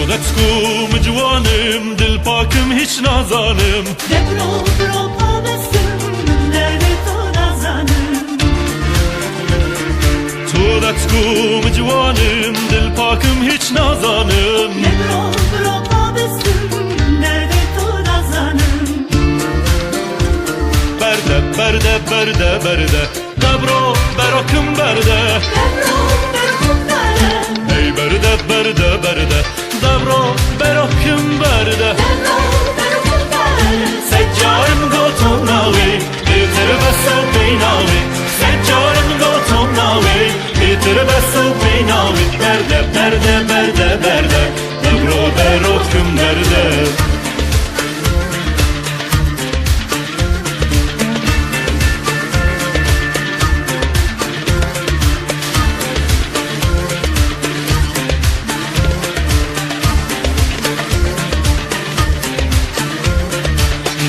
دەچکوم جوانم دل پاکم هیچ نازانم. دەبرۆ برۆ پابەستم من دەردێ تۆ نازانم. تۆ دەچکوم جوانم دل پاکم هیچ نازانم. دەبرۆ برۆ پابەستم من دەردێ تۆ نازانم. بەردە بەردە بەردە بەردە دەبرۆ بەرۆکم بەردە. دەبرۆ بەرۆکم بەردە. ئەی بەردە بەردە بەردە دەبرۆ بەرۆکم بەردە. دەبرۆ بەرۆکم بەردە. سەجارم گۆتۆم ناوێ ئیتر بەسە و پێی ناوێ. سەجارم گۆتۆم ناوێ ئیتر بەسە و پێی ناوێ. بەردە بەردە بەردە بەردە دەبرۆ بەرۆکم بەردە.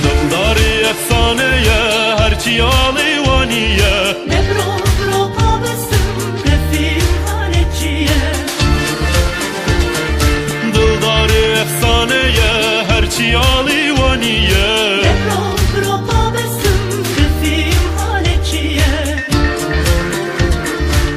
دڵداری ئەفسانەیە هەرچی ئاڵێوانییە. دەبرۆ برۆ پابەستم ڕەفیم حالێ چییە؟ دڵداری ئەفسانەیە هەرچی ئاڵێوانییە. دەبرۆ برۆ پابەستم ڕەفیم حالێ چییە؟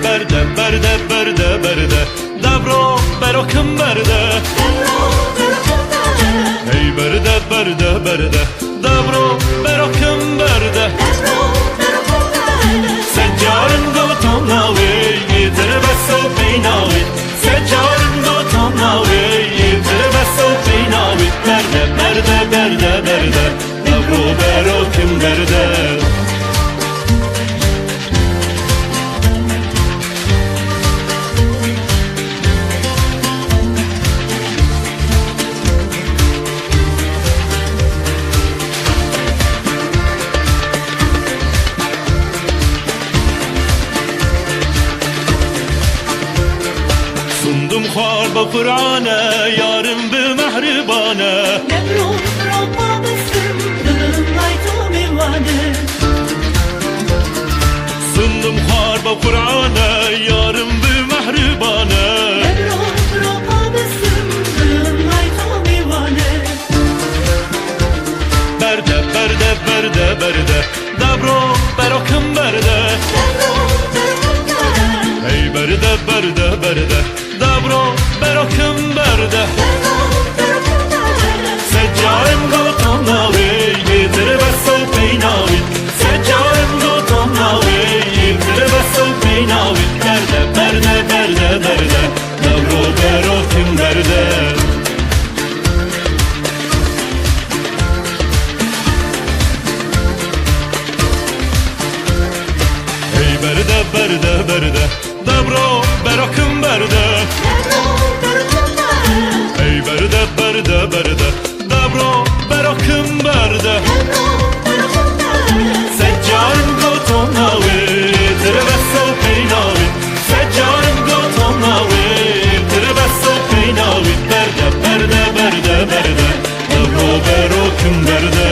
بەردە بەردە بەردە بەردە دەبرۆ بەرۆکم بەردە. دەبرۆ بەرۆکم بەردە. ئەی بەردە بەردە بەردە دەبرۆ بەرۆکم بەردە. دەبرۆ بەرۆکم بەردە. سەجارم گۆتۆم ناوێ ئیتر بەسە و پێی ناوێ. سەجارم گۆتۆم ناوێ ئیتر بەسە و پێی ناوێ. بەردە بەردە بەردە بەردە دەبرۆ بەرۆکم بەردە. سندم خوار بە قورعانە یارم بمەهربانە. دەبرۆ برۆ پابەستم دڵم لای تۆ میوانە. سندم خوار بە قورعانە یارم بمەهربانە. دەبرۆ برۆ پابەستم دڵم لای تۆ میوانە. بەردە بەردە بەردە بەردە دەبرۆ بەرۆکم بەردە. دەبرۆ بەرۆکم بەردە. ئەی بەردە بەردە بەردە دەبرۆ بەرۆکم بەردە. دەبرۆ بەرۆکم بەردە. سەجارم گۆتۆم ناوێ ئیتر بەسە و پێی ناوێ. سەجارم گۆتۆم ناوێ ئیتر بەسە و پێی ناوێ. بەردە بەردە بەردە بەردە دەبرۆ بەرۆکم بەردە. ئەی بەردە بەردە بەردە دەبرۆ بەرۆکم بەردە. دەبرۆ بەرۆکم بەردە. ئەی بەردە بەردە بەردە دەبرۆ بەرۆکم بەردە. دەبرۆ بەرۆکم بەردە. سەجارم گۆتۆم ناوێ ئیتر بەسە و پێی ناوێ. سەجارم گۆتۆم ناوێ ئیتر بەسە و پێی ناوێ. بەردە بەردە بەردە بەردە دەبرۆ بەرۆکم بەردە.